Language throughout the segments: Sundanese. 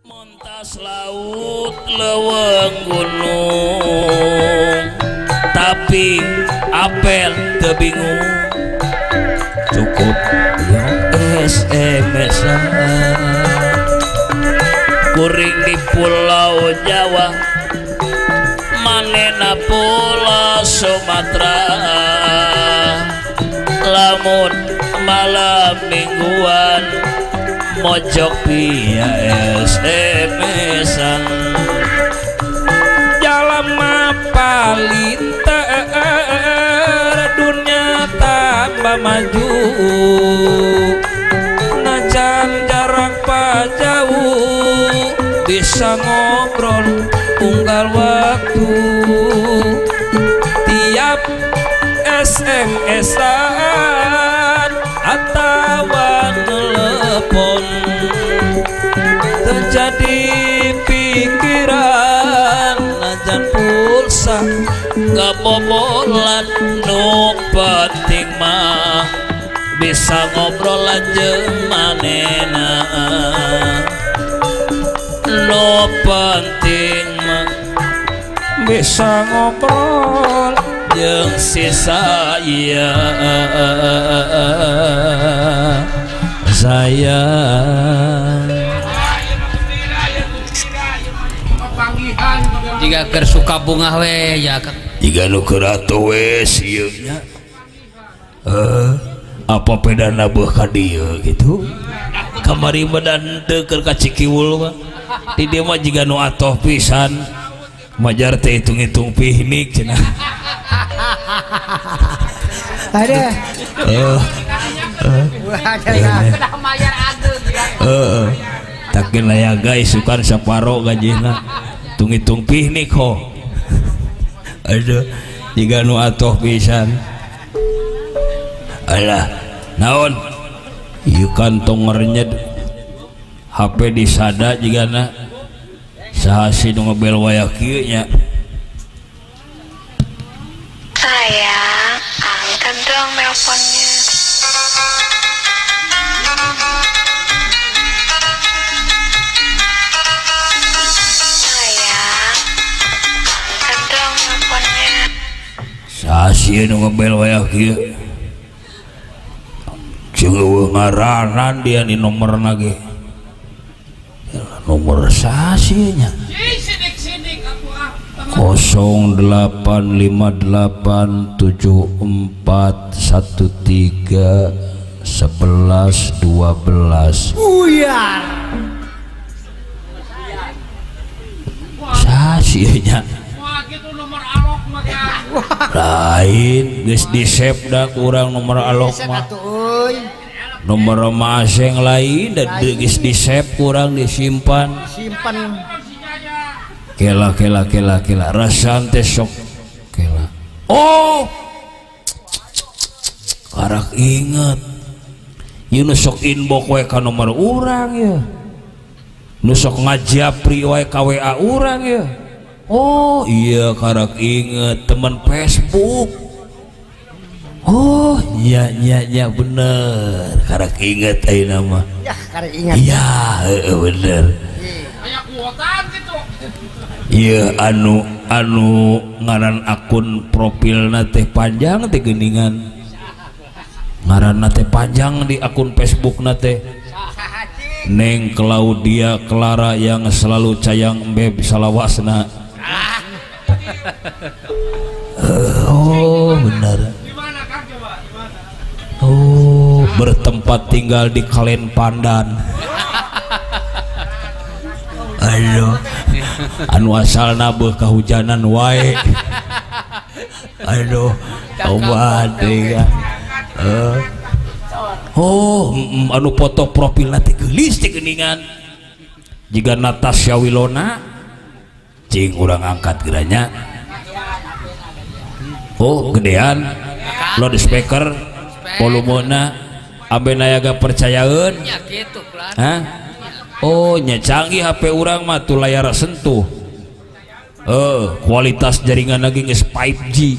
Montas laut leuweung gunung, tapi apel teu bingung, cukup SMS-an. Kuring di Pulau Jawa, manena Pulau Sumatera, lamun malam mingguan mojok via SMS-an. Jalma palinter dunia tambah maju, najan jarak jauh bisa ngobrol unggal waktu, tiap SMS-an atawa telepon, terjadi pikiran najan pulsa kebobolan, nu penting mah bisa ngobrol jeung manena, nu penting mah bisa ngobrol jeung si saya sayang. Jika keur suka bungah we ya Kang. Jika nu keur atuh we sieun nya. Apa pedana beuh ka dieu gitu. Kamari mah dan teu keur ka Cikiwul mah. Di dieu mah jiga nu atoh pisan. Majar teh hitung-hitung pihnik cenah. Ada. Heeh. Takeun aya guys sukan saparo gajihna. Hitung-hitung pihnik ho. Aduh, jiga nu atoh pisan. Alah, naon? Ieu kantong ngerenyed HP disada jigana. Saha sih nu ngebel waya kieu nya? Sayang, angkat dong nelponnya. Sayang, angkat dong nelponnya. Saha sih nu ngebel waya kieu? Jeung eueuh ngaranan dia di nomorna ge. Nomor saha nya? 0858 74 13 11 12. Buyar. Saha nya? Lain geus di-save da ku urang nomor alok mah. Nomor mah aseng lain da geus di-save kurang disimpan. Simpan. Kela kela kela kela rasan teh sok kela. Oh. Karak inget. Ieu nu sok inbox we ka nomor urang ya. Nu sok ngajapri wae ka WA urang ya. Oh iya karak inget teman Facebook. Oh iya iya iya bener karak inget ayeuna mah. Ya karak inget. Iya heeh bener. Aya kuotan kitu. Iya anu anu ngaran akun profilna teh panjang teh geuningan. Ngaranna teh panjang di akun Facebookna teh. Neng Claudia Clara yang selalu cayang beb salawasna. Oh benar. Oh bertempat tinggal di Kalen Pandan. Aduh, anu asalna beuh kahujanan wae. Aduh, obat deui. Oh, anu foto profilna teh geulis teh geuningan. Jiga Natasha Wilona cing urang angkat geranya. Oh, gedean loudspeaker volumena ambe nayaga percayaeun. Hah? Oh, nya canggih HP urang mah tuh layar sentuh. Kualitas jaringan lagi geus 5G.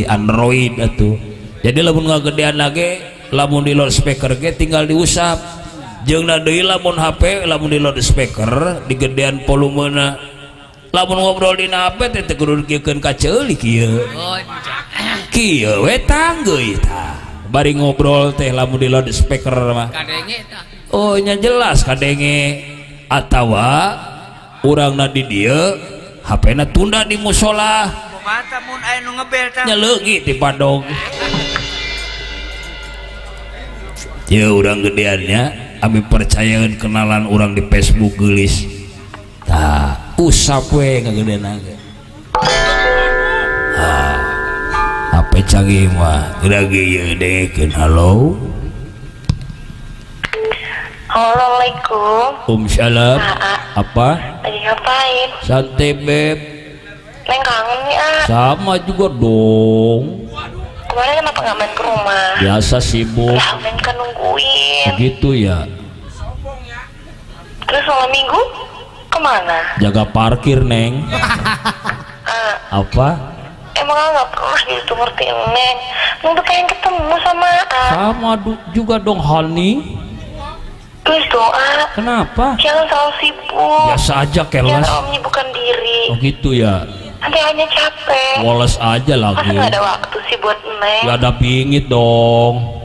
Android atuh. Jadi lamun ngagedean lagi, lamun di loudspeaker ge tinggal diusap. Jeung na deui lamun HP lamun di loudspeaker digedean volumena. Lamun ngobrol dina HP teh teu kudu dikiekeun ka ceuli kieu. Kieu we tanggeui tah. Bari ngobrol teh lamun di loudspeaker mah. Kadenge tah. Oh nya jelas kadenge. Atawa urangna di dieu HP-na tunda di musola. Kumaha mun aya nu ngebel tah? Nya leungit di padong. Ya urang gedeannya ami percayaeun kenalan urang di Facebook geulis. Tah usap we ngagedeana ge. Ah, HP canggih mah geura ge ieu dengekeun halo. Assalamualaikum. Waalaikumsalam. Apa? Lagi ngapain? Santai beb. Neng kangen nih ah. Sama juga dong. Kemarin kenapa nggak main ke rumah? Biasa sibuk. Lah, main kan nungguin. Begitu ya. Terus malam minggu kemana? Jaga parkir neng. Apa? Emang nggak pernah gitu ngertiin neng. Neng tuh pengen ketemu sama A. Sama juga dong honey. Please dong A. Kenapa? Jangan terlalu sibuk. Biasa aja keles. Jangan terlalu menyibukkan diri. Oh gitu ya. Nanti hanya capek. Woles aja lagi. Masa gak ada waktu sih buat neng? Ya ada pingit dong.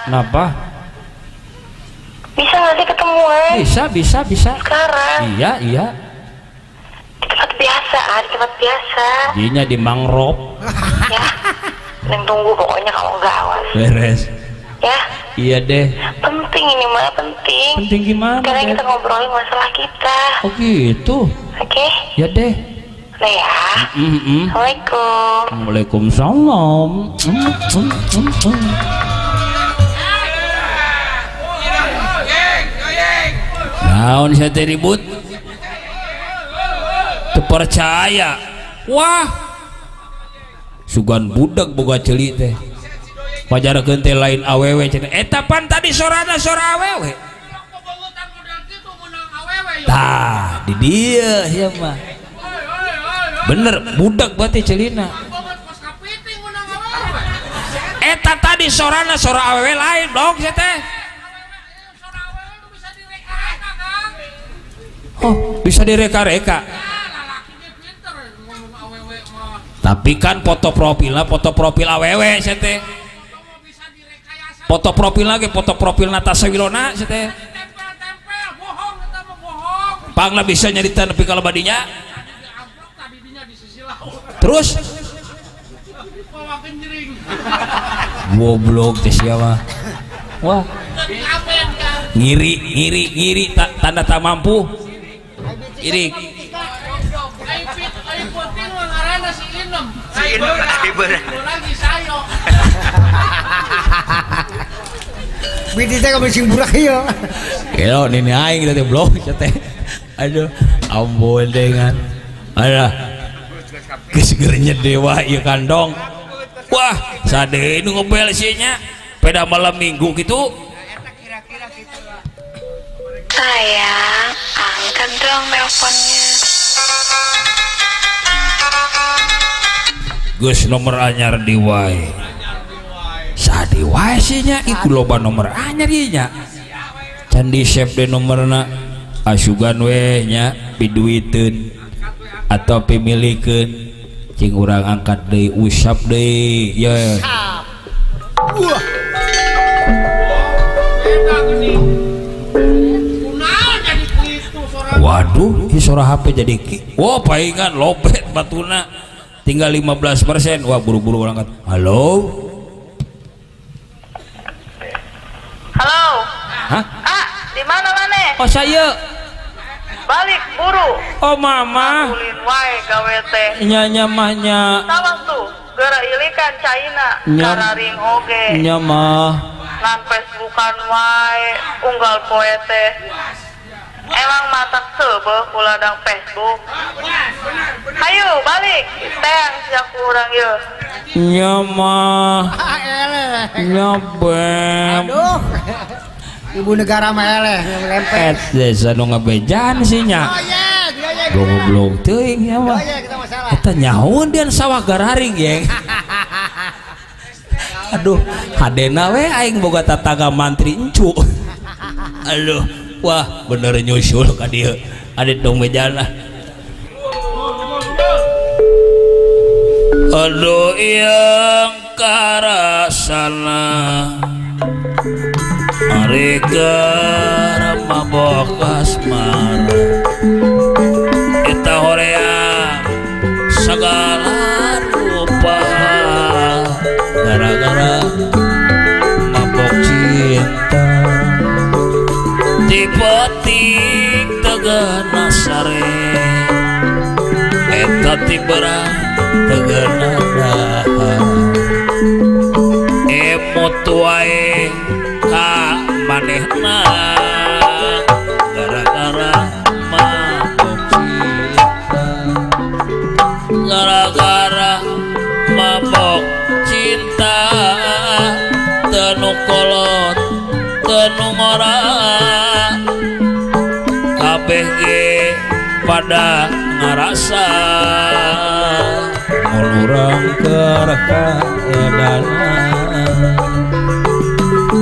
Kenapa? Bisa gak sih ketemuan? Bisa. Sekarang? Iya. Di tempat biasa, di tempat biasa. Jinya di mangrove. Ya, neng tunggu pokoknya kalau nggak awas. Beres. Ya. Iya deh. Penting ini mah, penting. Penting gimana? Sekarang kita ngobrolin masalah kita. Oh gitu. Oke. Ya deh. Nah ya. Assalamualaikum. Waalaikumsalam. Naon saya teh ribut? Terpercaya. Wah. Sugan budak boga ceuli teh. Pajarkeun teh lain awewe cenah. Eta pan tadi sorana sora awewe. Tah, di dieu ieu mah. Bener, budak berarti celina. Eta tadi sorana sora awewe lain dong sia teh. Oh, bisa direka-reka. Tapi kan foto profilnya foto profil awewe sia teh. Foto profil lagi, foto profil Natasha Wilona sia teh. Panglah bisa nyarita nepi ka badinya. Terus goblok teh siapa? Wah. Ngiri tanda tak mampu. Iri. Bidi teh sing burak ieu. Kelo nini aing teh blok teh. Aduh, ampun dengan. Alah. Geus geurnya dewa ieu kandong. Wah, sade nu ngebel sih nya. Peda malam minggu gitu. Sayang, angkat dong nelponnya. Geus nomor anyar di wae. Sade wae sih nya, iku loba nomor anyar ieu nya. Can di save de nomorna asugan we nya piduiteun atau pimilikeun. Cing urang angkat deui usap deui ye. Wah. Waduh, ini suara HP jadi wah paingan lopet batuna tinggal 15%. Wah, buru-buru orang angkat. Halo. Halo. Hah? Ah, di mana maneh? Oh, saya. Balik buru. Oh, mama. Ulin wae gawe teh. Nya nya mah nya. Sawas tuh, geura ilikan caina, kararing oge. Nya mah. Ngan Facebookan wae unggal poe teh. Emang matak seubeuh ku ladang Facebook. Hayu balik, teang sia ku urang ieu. Nya mah. Nya bem. Aduh. Ibu negara mah eleh ngelempet. Desa nu ngebejaan sih nya. Goblok teuing nya mah. Eta nyahoan dian sawah gararing geng. Aduh, hadena we aing boga tataga mantri encu. Aduh, wah bener nyusul ka dieu. Adit dong bejana. Aduh yang karasana ari keur mabok asmara eta horea segala rupa gara-gara mabok cinta dipetik tegena sare eta tiberang tegena dahar emot wae ka manehna gara-gara mabok cinta gara-gara mabok cinta tenu kolot tenu ngora kabeh ge pada ngarasa mun urang keur kaedana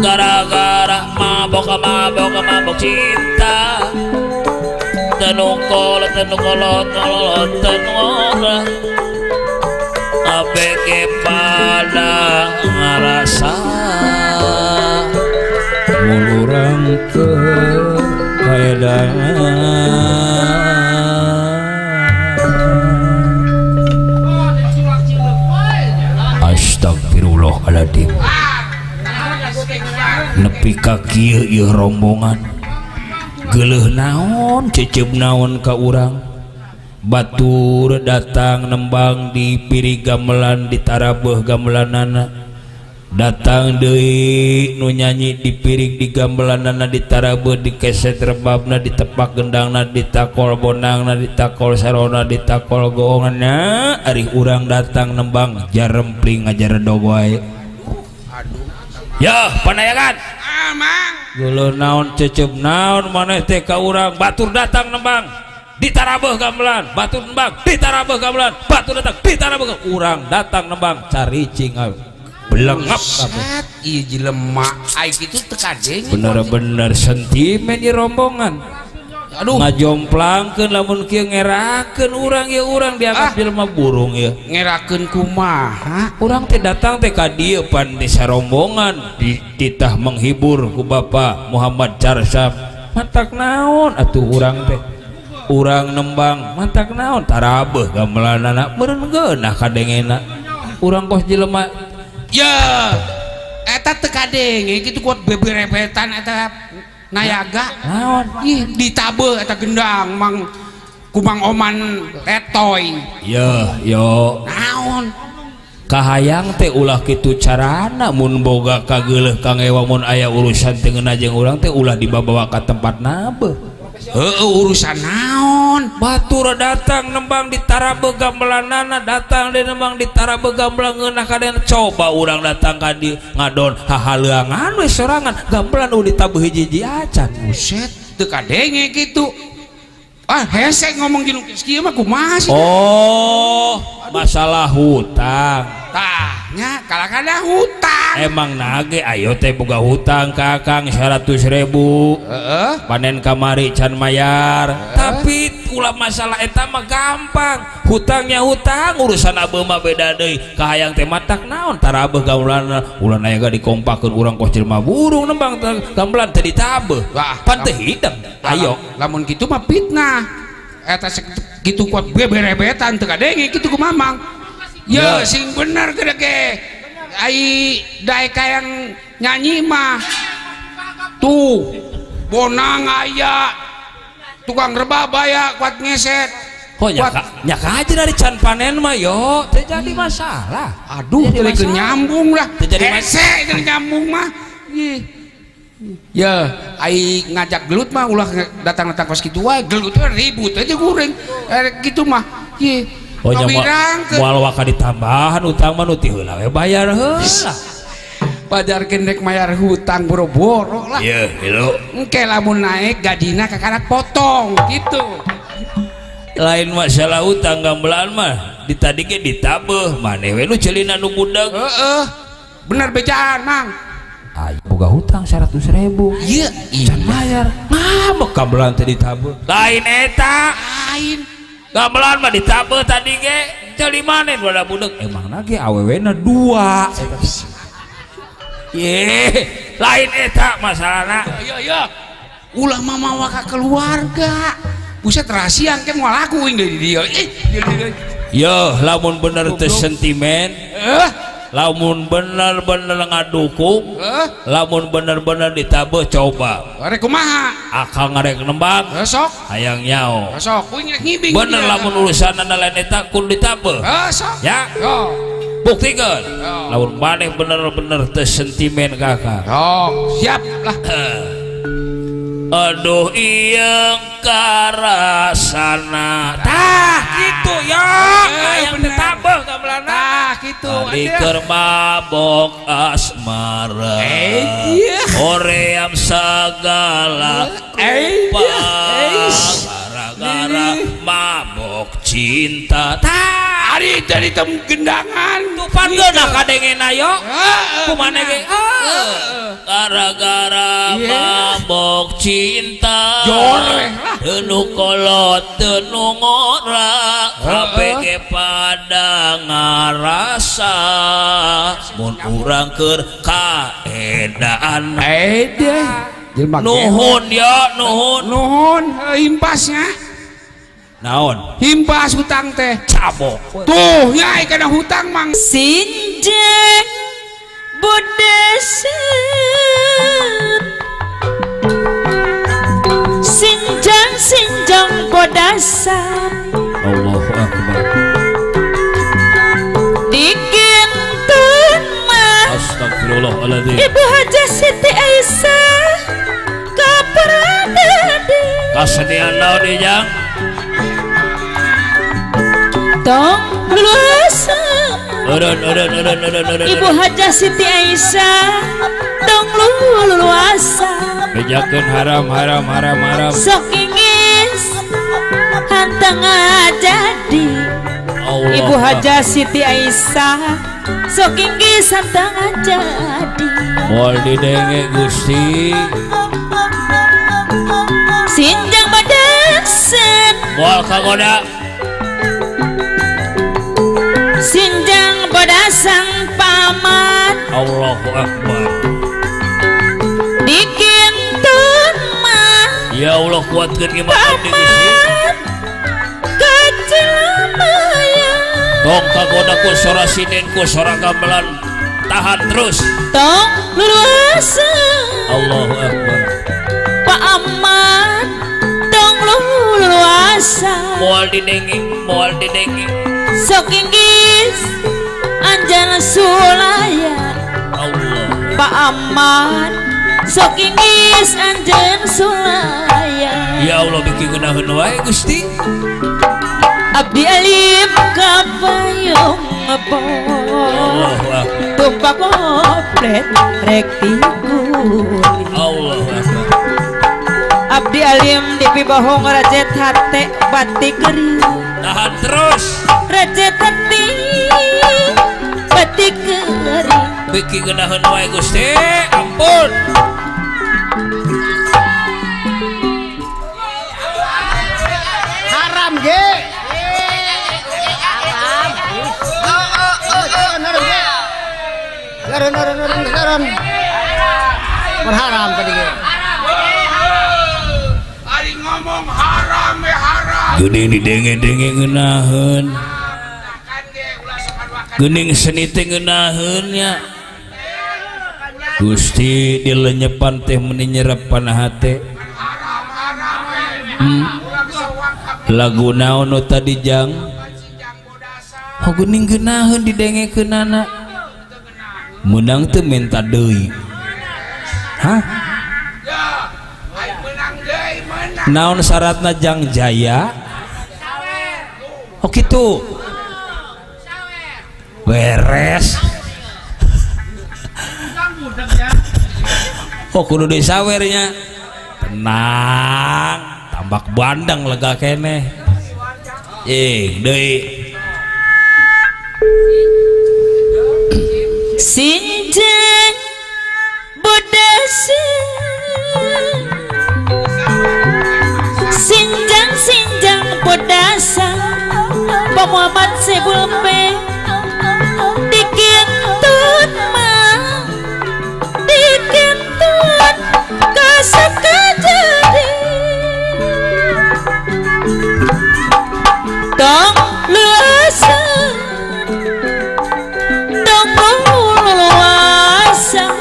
gara-gara mabok mabok mabok cinta tenu kolot tenu kolot kolot tenu ngora kabeh ge pada ngarasa mun urang keur kaedana. Astagfirullahaladzim. Nepi ka kieu ieu rombongan geuleuh naon cecep naon ka urang batur datang nembang di piri gamelan di tarabeuh gamelanana datang deui nu nyanyi di piring di gamelanana di tarabeuh di keset rebabna di tepak gendangna di takol bonangna di takol sarona di takol goonganna ari urang datang nembang jarempling ngajaredog wae. Aduh ya panayagan amang geuleuh naon cecep naon maneh teh ka urang batur datang nembang di tarabeuh gamelan batur nembang di tarabeuh gamelan batur datang di tarabeuh urang datang nembang caricing belengap kabeh. Ieu jelema ai kitu teu kadenge. Bener-bener sentimen ieu rombongan. Aduh ngajomplangkeun lamun kieu ngerakeun urang ieu urang dianggap jelema burung ieu. Ngerakeun kumaha? Urang teh datang teh ka dieu pan di sarombongan dititah menghibur ku Bapak Muhammad Carsam. Matak naon atuh urang teh? Urang nembang matak naon tarabeuh gamelanana meureun geunah kadengena. Urang kos jelema ya eta teu kadenge kitu kuat beberebetan eta nayaga naon ih ditabeuh eta gendang mang kumang oman letoy ya yo naon kahayang teh ulah kitu carana mun boga kageuleuh kangewa mun aya urusan teu ngeunah jeung urang teh ulah dibawa ka tempat nabeuh. Heeh urusan naon batur datang nembang di tarabeuh gamelanana datang deui nembang di tarabeuh gamelan ngeunah kaden coba urang datang ka dieu ngadon hahaleuangan we sorangan gamelan udah ditabeuh hiji-hiji acan buset teu kadenge kitu ah hese ngomong jeung kieu mah kumaha sih. Oh masalah hutang tah nya kalakana hutang emang nage ayo teh boga hutang ka akang 100.000 heeh panen kamari can mayar tapi ulah masalah eta mah gampang hutangnya hutang urusan abeuh mah beda deui kahayang teh matak naon tarabeuh gamelan ulah aya ga dikompakeun urang kos jelema burung nembang gamelan teh ditabeuh pan teu hideng ayo lamun kitu mah fitnah eta kitu kuat beberebetan teu kadenge kitu ku mamang ya sing bener gede ge ai daek yang nyanyi mah tuh bonang aya tukang rebab aya kuat ngeset. Oh nyaka aja dari can panen mah yo teu jadi masalah. Aduh teu nyambung lah teu jadi hese teu nyambung mah. Ya ai ngajak gelut mah ulah datang-datang kos kitu wae gelut teh ribut aja goreng gitu mah. Ye oh nya moal waka ditambahan utang mah nu ti heula we bayar heula. Pajarkeun rek mayar hutang boro-boro lah. Ye helo engke lamun naik gajina kakarak potong gitu. Lain masalah hutang gamelan mah di tadi ge ditabeuh maneh we nu ceulina nu budak. Heeh bener bejaan mang. Ayo boga hutang 100.000. Ieu can bayar. Ngambek gamelan teh ditabeuh. Lain eta. Lain. Gamelan mah ditabeuh tadi ge. Teu dimanen wadah budeg. Emangna ge awewena 2. Ye, lain eta masalahna. Yo yo. Ulah mamawa ka keluarga. Buset rahasia engke moal laku uing deui di dieu. Ih, yo, lamun bener teu sentimen, lamun bener-bener ngadukung, lamun bener-bener ditabeuh coba. Rek kumaha? Akang ngarek nembang. Sok. Hayang nyao. Sok uing rek ngibing. Bener lamun urusanna lain eta kudu ditabeuh. Sok. Ya. Buktikan. Lamun maneh bener-bener teu sentimen kakak. Sok, siap lah. Aduh iyeng karasana. Tah gitu ya. Hayang ditabeuh gamelanna. Tah kitu. Ari keur mabok asmara. Hoream sagala rupa. Gara-gara mabok cinta. Tah ari tadi tem gendangan. Tupan geunah kadengena yo. Kumaha ge? Gara-gara mabok cinta. Joreh lah. Teu kolot teu ngora kabeh ge pada ngarasa mun urang keur kaedaan. Nuhun ya nuhun. Nuhun himpasnya. Naon? Himpas hutang teh. Cabok. Tuh ya kana hutang mang. Sinjeng bodasan. Sinjang sinjang bodasan. Allahu akbar. Dikintun mah. Astagfirullahaladzim. Ibu Hajah Siti Aisyah kaparadadi. Kasenian naon ieu jang? Tong luasan. Eureun eureun eureun eureun eureun. Ibu Hajah Siti Aisyah tong luasan. Bejakeun haram haram haram haram. Sok ingis hantang jadi. Allah. Ibu Hajah Siti Aisyah sok inggis hantang jadi. Moal didenge Gusti. Sinjang badasan. Moal kagoda. Sinjang badasan paman. Allahu akbar. Dikintun mah. Ya Allah kuatkeun iman abdi Gusti. Kecil maya. Tong kagoda ku sora sinin ku sora gamelan. Tahan terus. Tong luasan. Allahu akbar. Pak Ahmad tong luasan. Moal didenge, moal didenge. Sok inggis anjan sulaya. Allah. Pak Ahmad sok inggis anjan sulaya. Ya Allah bikin geunaheun wae Gusti. Abdi alim kapayung ngebon. Tumpak komplet rek tikuli. Allahu akbar. Abdi alim dipibohong rajet hate batik kering. Tahan terus. Rajet hati batik kering. Bikin geunaheun wae Gusti. Ampun. Haram ge. Haram. Haram. Haram. Haram tadi ge. Ari ngomong haram we haram. Geuning didenge-denge ngeunaheun. Geuning seni teh ngeunaheun nya. Gusti dilenyepan teh meni nyerep kana hate. Lagu naon nu tadi jang? Oh geuning ngeunaheun didengekeunana. Meunang teu minta deui. Hah? Naon syaratna jang jaya? Oh kitu. Beres. Oh kudu disawernya. Tenang, tambak bandeng lega keneh. Deui. Sinjeng Bapak Muhammad Sebulpe dikintun mah dikintun kasaka jadi tong luasan tong luasan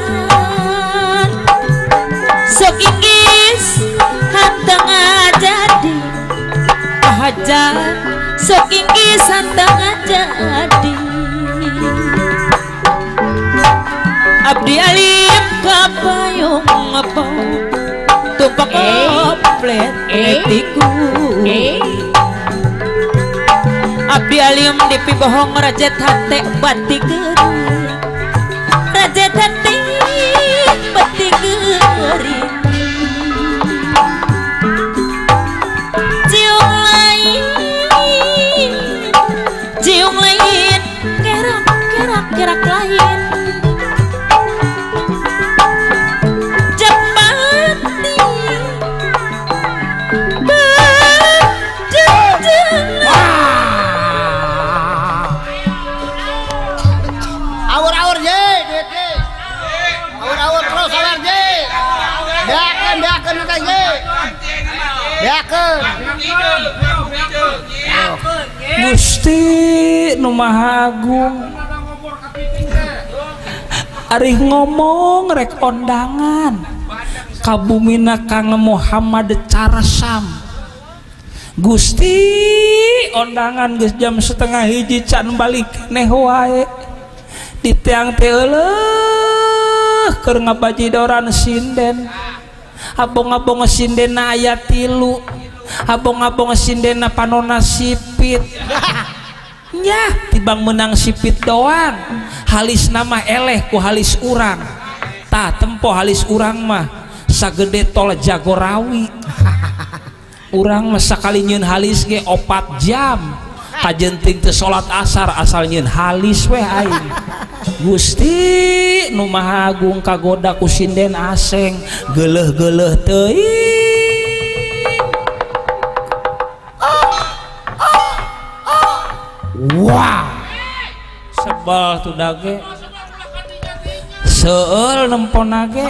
sok inggis hantang jadi pahajar sok inggis hantang jadi abdi alim kapayung apa tumpak komplet etiku abdi alim dipibohong rajet hate bati gering rajet hate bati gering ciung lain kerak kerak kerak lain jepati awur-awur ye awur-awur terus awur ye beakeun beakeun eta ye beakeun Gusti nu Maha Agung ari ngomong rek ondangan kabumina Kang Muhammad Carsam Gusti ondangan geus jam 12.30 can balik neh wae di tiang teh euleuh keur ngabajidoran sinden abong-abong sindena aya 3 abong-abong sindena panona sipit nyah tibang menang sipit doang halis nama eleh ku halis urang tah tempo halis urang mah sagede tol Jagorawi urang mah sakali nyeun halis ge 4 jam kajenting teu salat asar asal nyeun halis weh aing Gusti nu Maha Agung kagoda ku sinden aseng geuleuh-geuleuh teuing wah sebel tuh dage seueul nempona ge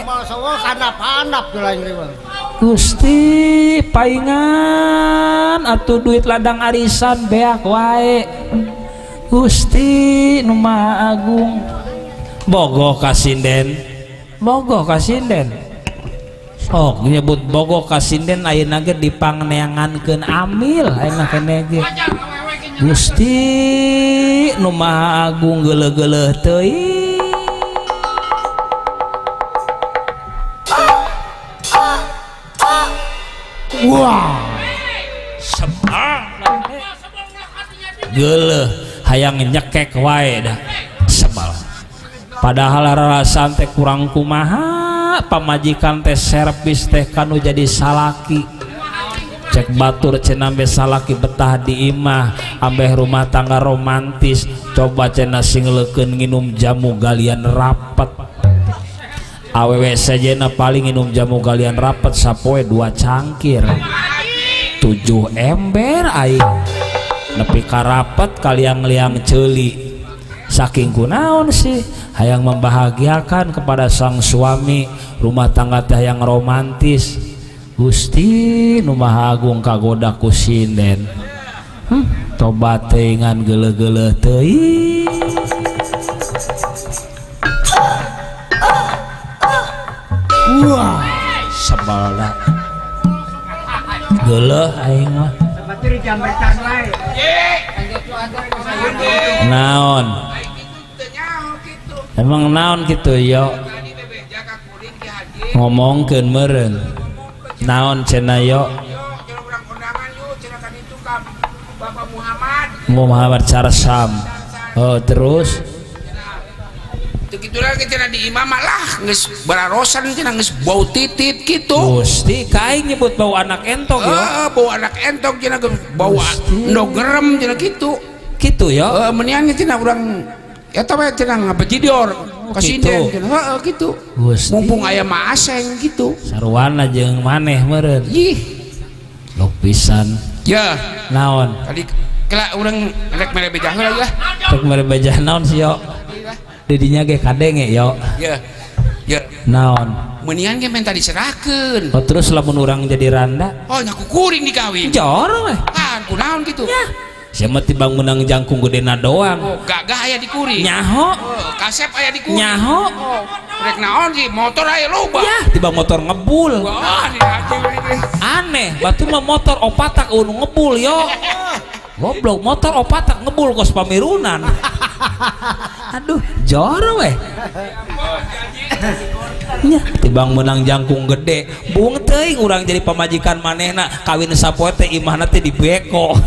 Gusti paingan atuh duit ladang arisan beak wae Gusti nu Maha Agung bogoh ka sinden bogoh ka sinden sok nyebut bogoh ka sinden ayeuna ge dipangneangankeun amil ayeuna keneh ge Gusti nu Maha Agung geuleuh-geuleuh teuing wah sebal geuleuh hayang nyekek wae dah sebal padahal rarasaan teh kurang kumaha pamajikan teh servis teh kanu jadi salaki cek batur cenah ambe salaki betah di imah ambeh rumah tangga romantis coba cenah sing leukeun nginum jamu galian rapet awewe sejena paling nginum jamu galian rapet sapoe 2 cangkir 7 ember aing nepi ka rapet kaliang-liang ceuli saking kunaon sih hayang membahagiakan kepada sang suami rumah tangga teh yang romantis Gusti nu Maha Agung kagoda ku sinden tobat teuingan geuleuh-geuleuh teuing wah sebel da geuleuh aing mah naon emang naon kitu yo ngomongkeun meureun naon cenah yo Muhammad Carsam oh terus begitu lagi cenah di imam lah geus bararosan cenah geus bau titit kitu Gusti ka aing nyebut bau anak entok yo bau anak entok cenah bau endog gerem cenah kitu kitu yo heeh menian cenah urang eta we cenah ngabejidior ka sinden cenah heeh kitu mumpung aya mah aseng kitu sarwana jeung maneh meureun ih lok pisan ya naon tadi Kela urang rek mere bejah heula lah. Rek mere bejah naon sih yo? Didinya ge kadenge yo. Ya. Ya. Naon? Mendingan ge minta diserahkeun. Oh terus lamun urang jadi randa? Oh nya ku kuring dikawin. Jor we. Ah, kunaon kitu? Ya. Sia mah tibang meunang jangkung gedena doang. Oh, gagah aya di kuring. Nyaho. Oh, kasep aya di kuring. Nyaho. Oh, rek naon sih motor aya loba. Ya, tibang motor ngebul. Wah, aneh, batu mah motor opatak unu ngebul yo. Goblok motor opatak ngebul kos pamirunan. Aduh, jor weh. Nya, tibang menang jangkung gede, buung teuing urang jadi pamajikan manehna, kawin sapoe teh imahna teh dibeko.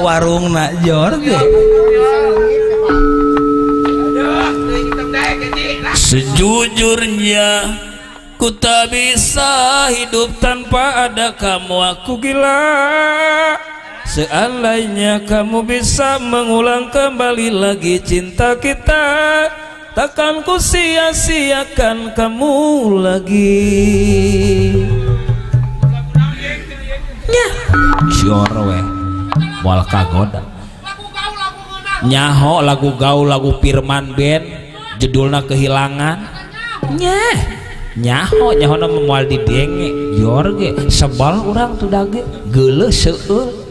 Warungna jor teh. Sejujurnya ku tak bisa hidup tanpa ada kamu, aku gila. Seandainya kamu bisa mengulang kembali lagi cinta kita, takkan ku sia-siakan kamu lagi. Nyah, sure weh, moal kagoda. Nyaho lagu gaul lagu Firman Band, judulna Kehilangan. Nyah, nyaho nyahona moal didenge, jor ge sebal urang tuh dage, geuleuh seueur.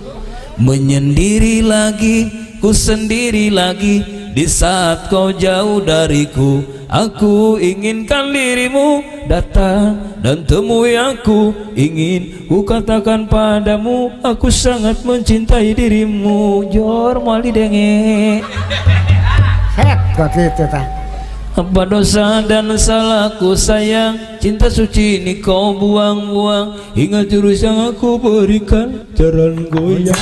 Menyendiri lagi, ku sendiri lagi di saat kau jauh dariku. Aku inginkan dirimu datang dan temui aku. Ingin ku katakan padamu, aku sangat mencintai dirimu. Jor moal didenge. Het kok kitu tah. Apa dosa dan salahku sayang, cinta suci ini kau buang-buang. Hingga jurus yang aku berikan jalan goyang.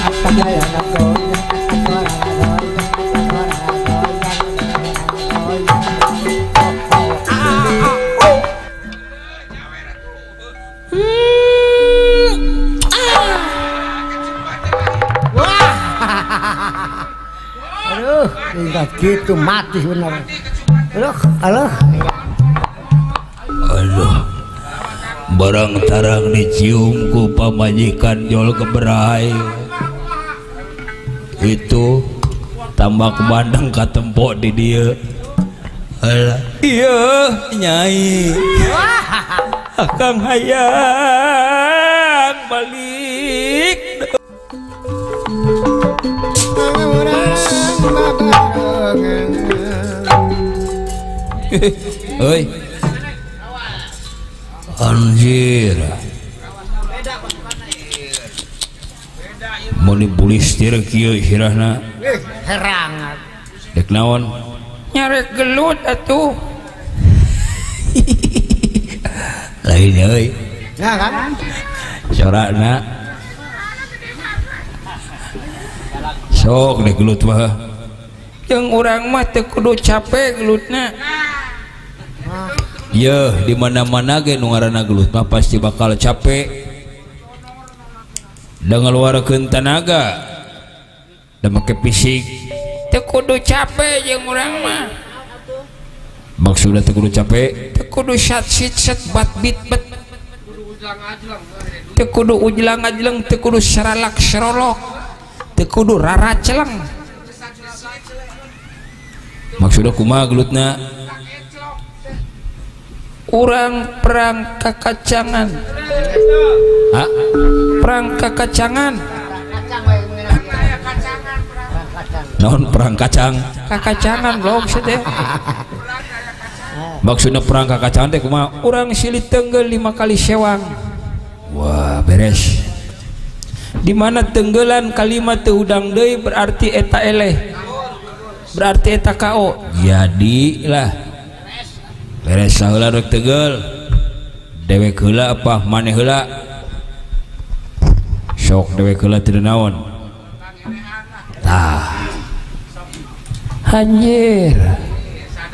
Aduh, tingkat gitu mati bener. Aduh, aduh. Aduh. Barang tarang dicium ku pamajikan jol keberai. Itu tambak bandeng katempok di dia. Alah, iya nyai. Akang hayang balik. Oi. Anjir. Mun dibulistir kieu sirahna. Herang. Dek naon? Nyarek gelut atuh. Lain euy. Nah kan. Sorakna. Sok dek gelut mah. Jeung urang mah teu kudu capek gelutna. Yeuh, di mana-mana ge nu ngaranna gelut mah pasti bakal capek. Da ngaluarkeun tanaga. Da make fisik. Teu kudu capek jeung urang mah. Maksudna teu kudu capek? Teu kudu sat sit set bat bit bet. Teu kudu ujlang ajleng, teu kudu saralak serolok. Teu kudu raraceleng. Maksudna kumaha gelutna? Urang perang kakacangan. Hah? Perang kakacangan. Naon perang kacang? Kakacangan blog teh. Maksudna perang kakacangan teh kumaha? Urang silih tenggel 5 kali sewang. Wah, beres. Di mana tenggelan kalimat teu udang deui berarti eta eleh. Berarti eta KO. Jadilah. Beres saheula rek tegel. Dewek heula apa maneh heula? Sok dewek heula teu naon. Tah. Anjir.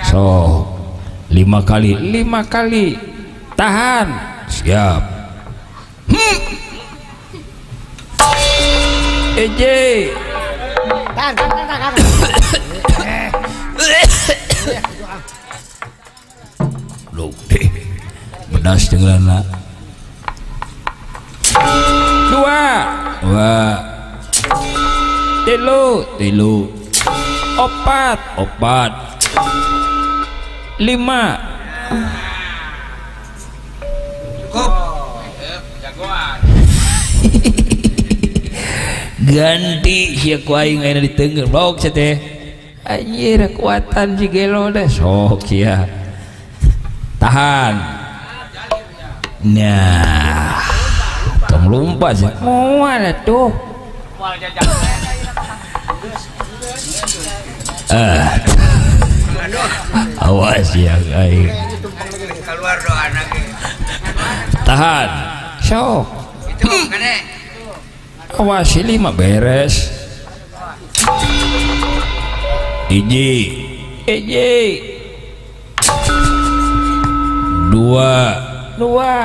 Sok 5 kali. 5 kali. Tahan. Siap. Eje. Tahan, tahan, tahan. Loh, deh. Bedas tenggelanna. 2 Dua dua tilu tilu opat opat lima. Cukup. Ganti sia ku aing ayeuna diteungeun blog sia teh. Anjir kekuatan si gelo deh sok sia. Tahan. Nah, tong lumpat sih. Moal atuh. Awas ya aing. Keluar doana ge. Tahan. Sok. Itu kene. Awas lima beres. Hiji. Hiji. Dua. Dua.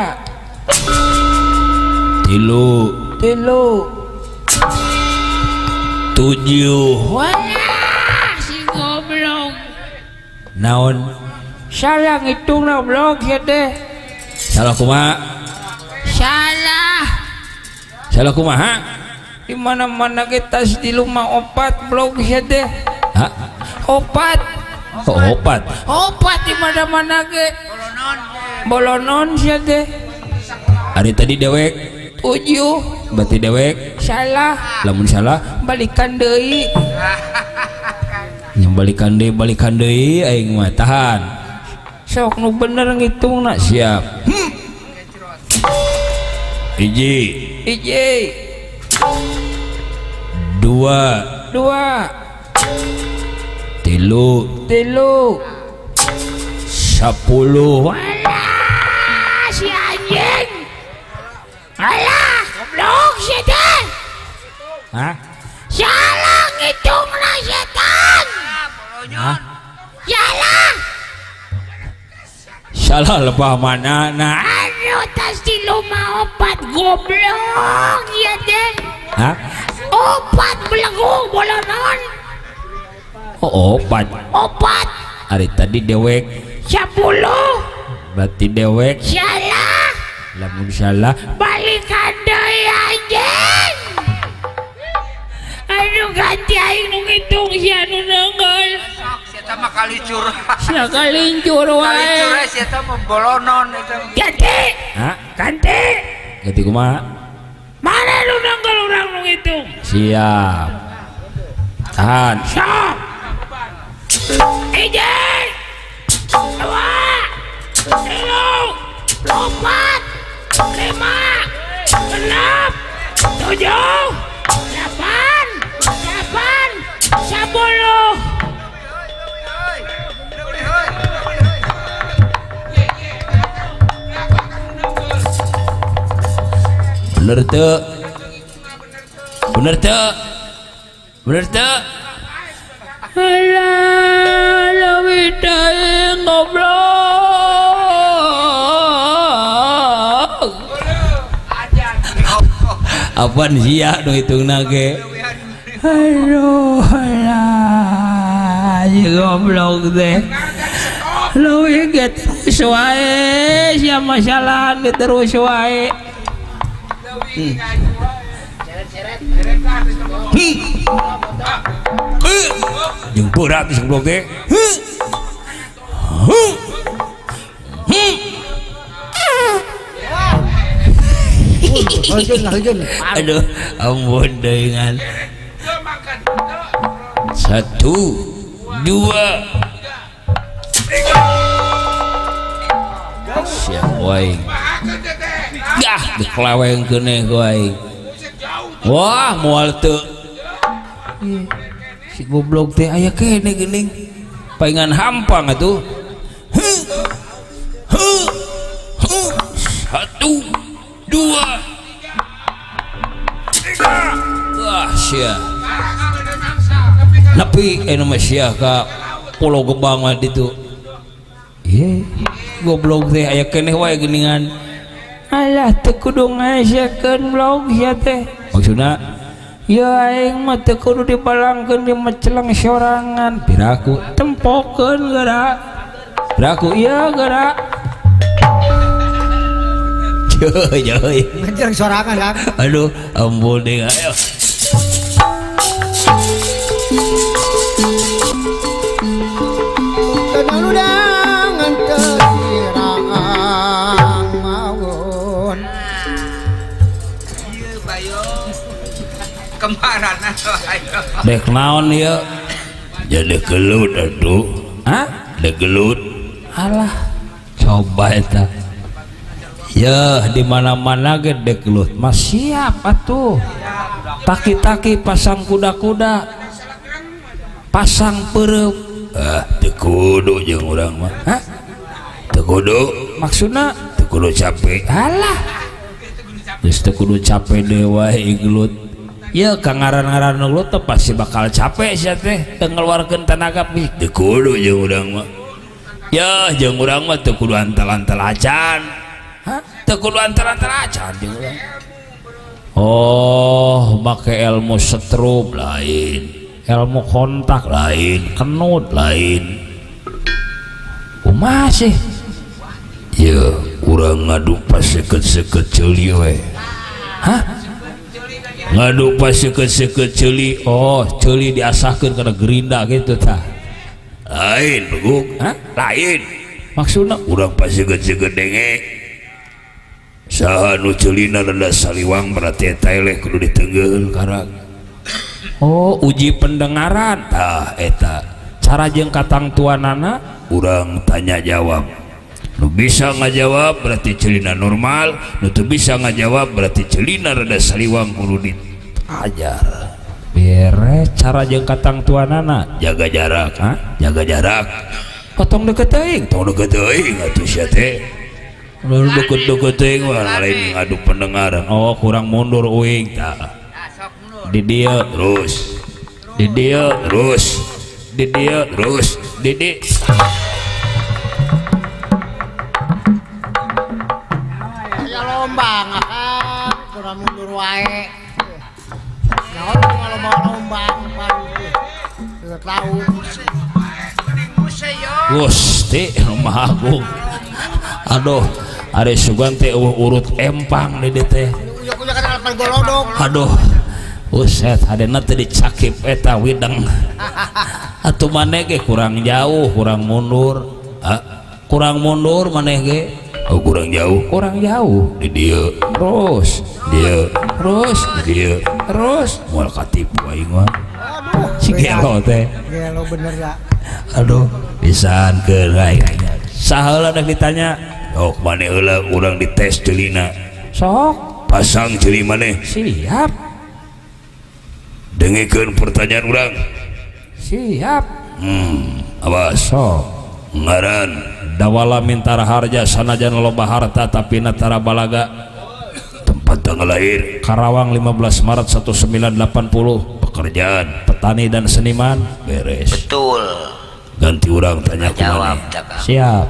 Tilu. Tilu. Tujuh. Wah, si goblok. Naon? Salah ngitung goblok ya teh. Salah kumaha? Salah. Salah kumaha? Di mana-mana kita di rumah opat blog ya teh. Hah? Opat. Oh, opat. Opat di mana-mana ge. Bolonon sia teh. Ari tadi dewek 7. Berarti dewek salah. Lamun salah balikan deui. Yang balikan deui aing mah tahan. Sok nu bener ngitungna. Siap. Hiji. Hiji. Dua. Dua. Tilu. Tilu. 10. Alah si anjing. Alah, goblok setan. Hah? Salah ngitungna setan. Hah? Salah. Salah lebah mana nah. Aduh, tas tilu mah opat goblok ya teh. Hah? Opat belegu bolonon. Oh, opat. Opat. Ari tadi dewek 10. Berarti dewek salah. Lamun salah balikan deui anjing. Aduh ganti aing nu ngitung sia nu neunggeul. Sok sia teh mah kalicur. Sia kalincur wae. Kalincur sia teh mah bolonon eta. Ganti. Hah? Ganti. Ganti kumaha? Mana nu neunggeul urang nu ngitung? Siap. Tahan. Sok. Hiji. Dua. Tilu. Empat. 5, 6, 7, 8, 8, 10. Bener teu? Bener teu? Bener teu? Alah, leuwih teuing goblok. Apaan sia nu hitungna ge? Aduh, alah, si goblok teh. Leuwih ge terus wae, sia masalahan ge terus wae. Jeung berat si goblok teh. Aduh, ampun dengan 1, 2, 3. Siap wae. Gah, dikeleweng keneh wae. Wah, moal teu. Si goblok teh aya keneh geuning. Paingan hampang atuh. 1, 2, 3. Wah, sia. Nepi anu mah sia ka Pulau Gebang mah ditu. Ye, goblok teh aya keneh wae geuningan. Alah teu kudu ngaeskeun blog sia teh. Maksudna ya aing mah teu kudu dibalangkeun di meceleng sorangan. Piraku tempokeun geura. Piraku ieu geura. Ngejer sorangan kan. Aduh, ampun deh ayo. Kenaludangan kesirang mawon. Ieu bayo. Kemaran atuh ayo. Dek naon ieu? Jadi gelut atuh. Hah? Dek gelut. Alah, coba eta. Ya di mana-mana ge dek gelut mah siap atuh. Taki-taki pasang kuda-kuda. Pasang peureum. Ah, teu kudu jeung urang mah. Hah? Teu kudu. Maksudna teu kudu capek. Alah. Geus teu kudu capek deui wae gelut. Ya ka ngaran-ngaran gelut teh pasti bakal capek sia teh, teu ngeluarkeun tenaga teu kudu jeung urang mah. Ya jeung urang mah teu kudu antal-antal acan. Hah? Teu kudu antal-antal acan jeung urang. Oh, make ilmu setrup lain, ilmu kontak lain, kenut lain. Kumaha sih? Ya urang ngadu paseket-seket ceuli we. Hah? Ngadu paseket-seket ceuli. Oh, ceuli diasahkeun kana gerinda gitu tah. Lain beguk. Hah? Lain. Maksudna urang paseket-seket denge. Saha nu ceulina rada saliwang berarti eta eleh kudu ditenggel karak. Oh, uji pendengaran tah eta. Cara jeung katangtuanana urang tanya jawab. Nu bisa ngajawab berarti ceulina normal, nu teu bisa ngajawab berarti ceulina rada saliwang kudu diajar. Beres cara jeung katangtuanana jaga jarak, ha? Jaga jarak. Potong deket teuing, tong deket teuing atuh sia teh. Lalu deket-deket teuing mah lain ngadu pendengaran. Oh, kurang mundur uing tah. Di dieu terus. Di dieu terus. Di dieu terus. Di di aya lomba ah, kurang mundur wae. Naon lomba-lomba teu tahu. Gusti Maha Agung. Aduh, ari sugan teh eueuh urut empang di dieu teh. Aduh, buset hadena teh dicakip eta wideng. Atuh maneh ge kurang jauh, kurang mundur. Ha? Kurang mundur maneh ge. Oh, kurang jauh, kurang jauh. Di dieu terus, dieu terus, di dieu terus. Moal katipu aing mah. Aduh, si gelo teh. Gelo bener ya. Aduh, pisan keur aing. Saha heula dek ditanya? Sok maneh heula urang dites ceulina. Sok, pasang ceuli maneh. Siap. Dengekeun pertanyaan urang. Siap. Awas. Sok. Ngaran Dawala Mintara Harja sanajan loba harta tapi natara balaga. Tempat tanggal lahir Karawang 15 Maret 1980. Pekerjaan petani dan seniman. Beres. Betul. Ganti urang tanya jawab. Siap.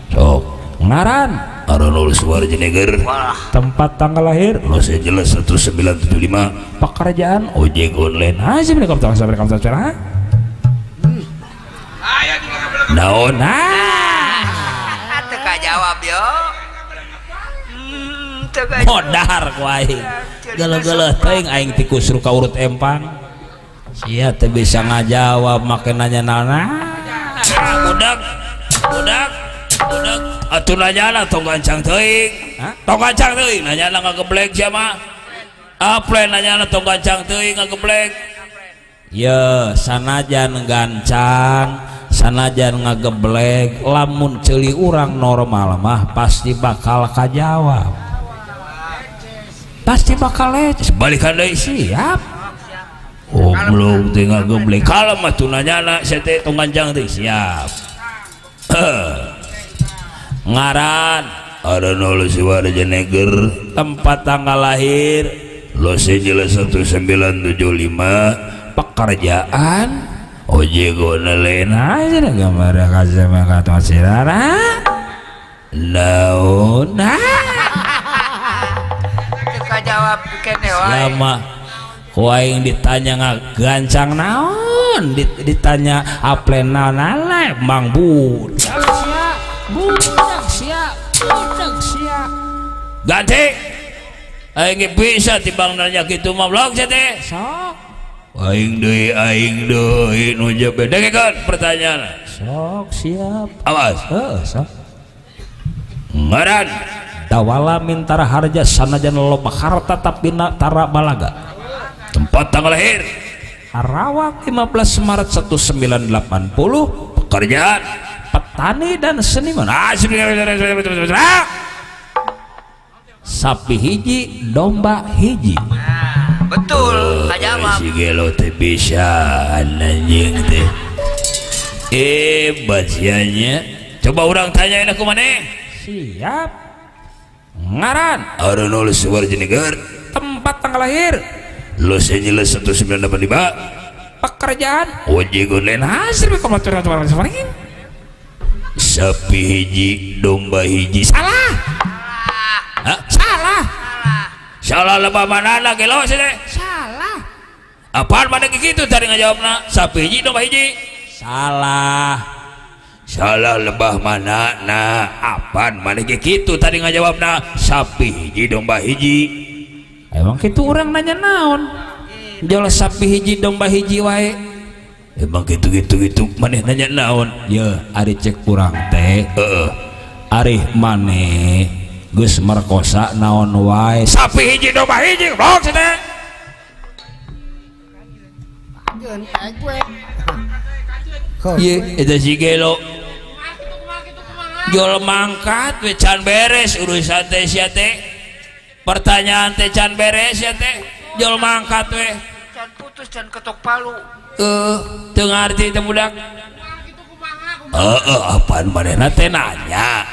Sok. Ngaran Arnold Schwarzenegger. Tempat tanggal lahir Los Angeles 1975. Pekerjaan ojek online. Aja mereka mereka. Naon? Teu kajawab yo. Modar ku aing. Geuleuh-geuleuh teuing aing tikus ruka urut empang. Sia teu bisa ngajawab make nanya naon. Budak, budak, budak. Atuh nanyana tong gancang teuing. Tong gancang teuing nanyana ngageblek sia mah. Aplen nanyana tong gancang teuing ngageblek. Ye, sanajan gancang, sanajan ngageblek, lamun ceuli urang normal mah pasti bakal kajawab. Pasti bakal leces. Balikan deui siap. Goblok teh ngageblek. Kalem atuh nanyana sia teh tong gancang teuing siap. Ngaran Arnold Schwarzenegger. Tempat tanggal lahir Los Angeles 1975. Pekerjaan ojek online aja gambar kasih maka sirara naon jawab kene wae. Lama ku aing ditanya ngagancang naon, ditanya aplen naon ale mang budak sia, budak sia, budak sia. Ganti. Aing bisa timbang nanya kitu mah blog sia teh. Sok. Aing deui nu jebe. Dengekeun pertanyaan. Sok siap. Awas. Heeh, sok. Ngaran Dawala Mintara Harja sanajan loba harta tapi tara balaga. Tempat tanggal lahir Karawang 15 Maret 1980. Pekerjaan petani dan seniman. Sapi hiji, domba hiji. Betul, kajawab. Si gelo teh bisa anjing teh. Hebat sia nya. Coba urang tanyain aku maneh. Siap. Ngaran Arnold Schwarzenegger. Tempat tanggal lahir Los Angeles 1985. Pekerjaan ojek online. Hasil sapi hiji, domba hiji. Salah. Hah? Salah. Salah lebah manana gelo sih teh. Salah. Apaan mana gitu tadi ngajawabna? Sapi hiji, domba hiji. Salah. Salah lebah mana nah apaan mana gitu tadi ngajawabna? Sapi hiji, domba hiji. Emang gitu orang nanya naon? Jual sapi hiji domba hiji wae. Emang gitu maneh nanya naon? Ya ari cek urang teh. Heeh. Ari maneh geus merkosa naon wae? Sapi hiji domba hiji goblok cenah. Ye eta si gelo. Jol mangkat we can beres urusan teh sia teh. Pertanyaan teh can beres ya teh jol mangkat we can putus can ketok palu. Teu ngarti teh budak. Heeh, apaan manehna teh nanya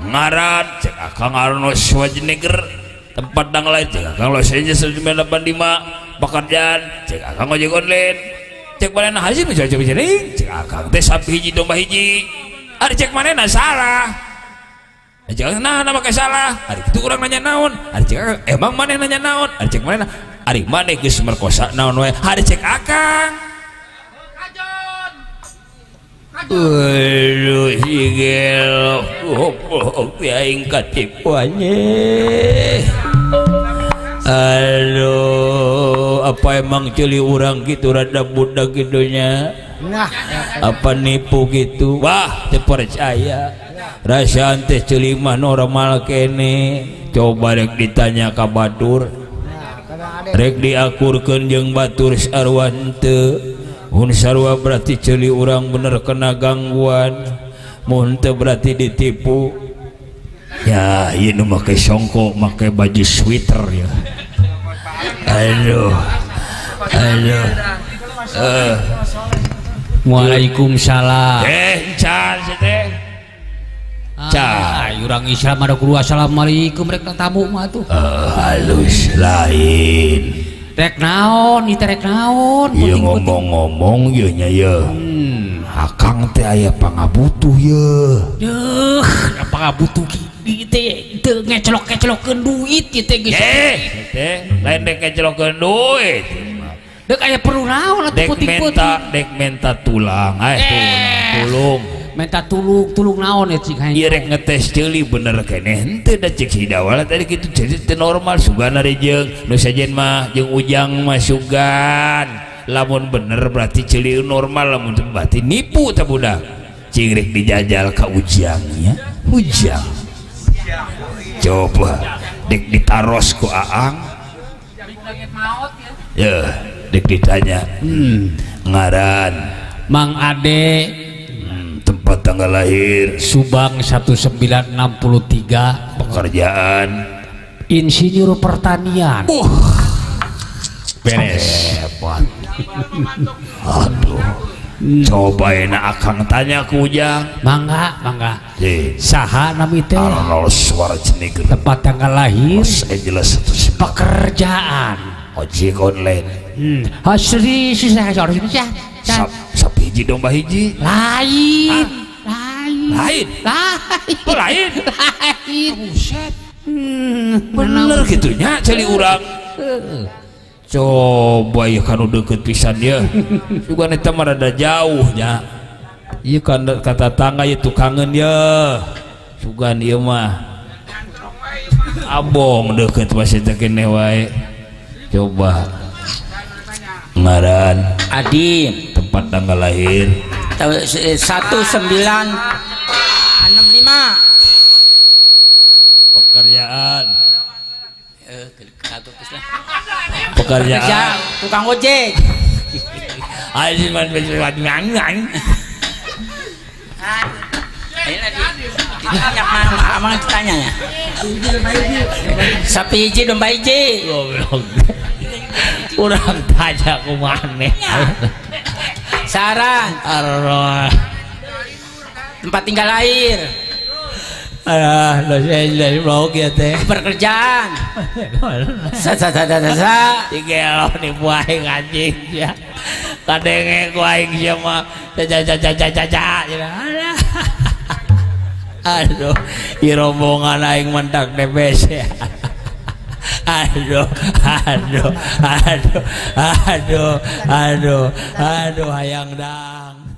ngaran cek akang Arnold Schwarzenegger, tempat tanggal lahir cek akang Los Angeles 1985, pekerjaan cek akang ojek online, cek manehna hasil cek akang teh sapi hiji domba hiji. Ari cek manehna salah. Jangan nah nama make salah. Ari kitu urang nanya naon? Ari cek emang maneh nanya naon? Ari cek maneh ari maneh geus merkosa naon wae? Ari cek akang. Aduh si gelo goblok aing katipuannya. Aduh, apa emang ceuli urang gitu rada budak gitunya? Nah, apa nipu gitu? Wah, teu percaya. Rasaan teh ceuli mah normal kene. Coba rek ditanya ka batur, rek diakurkeun jeung batur sarua henteu. Mun sarua berarti ceuli urang bener kena gangguan, mun teu berarti ditipu. Ya, ieu nu make songkok, make baju sweater ya. Aduh. Aduh. Waalaikumsalam. Can sih teh. Cah, urang Islam ada kudu assalamualaikum rek tamu mah tuh. Halus lain. Rek naon, ieu teh rek naon? Ieu ngomong-ngomong ieu nya ye. Akang teh aya pangabutuh ye. Deuh, pangabutuh kieu teh teu ngecelok-ngecelokeun duit ieu teh geus. Teh, lain rek ngecelokeun duit. Dek aya perlu naon atuh puting-puting. Dek menta tulang, tulung. Minta tulung, tulung naon ya cik hayang. Ieu rek ngetes ceuli bener keneh henteu da cek si Dawala tadi kitu jadi teu normal sugan ari jeung nu sejen mah jeung Ujang mah sugan. Lamun bener berarti ceuli normal, lamun teu berarti nipu teh budak. Cing rek dijajal ka Ujangnya. Ujang. Coba dek ditaros ku Aang. Ya, dek ditanya. Ngaran Mang Ade. Tempat tanggal lahir Subang 1963. Pekerjaan insinyur pertanian. Beres. Hebat. Aduh. Coba enak akang tanya ku Ujang. Mangga, mangga. Saha nami teh? Arnold Schwarzenegger. Tempat tanggal lahir Los Angeles 19. Pekerjaan ojek online. Hasri susah harus bisa. Sapi hiji domba hiji. Lain. Lain. Lain. Lain. Oh, lain. Lain. Buset. Bener gitunya ceuli urang. Coba ya kan udah deket pisan ya. Juga eta mah rada jauh nya. Ieu kan kata tangga ieu tukangeun ye. Sugan ieu mah. Abong deket masih teh keneh wae. Coba ngaran Adi, tempat tanggal lahir 1965. Pekerjaan. Pekerjaan tukang ojek. Tanya ya. Sapi hiji domba hiji. Urang tanya kumaha. Saran. Tempat tinggal lahir. Alah, dari blog ya teh. Pekerjaan. Sa sa sa sa sa. Digelo nih aing anjing ya. Kadenge ku aing sia mah. Ca ca ca ca ca ca. Aduh, ieu rombongan aing mentak DBC. Aduh, aduh, aduh, aduh, aduh, aduh, hayang dang.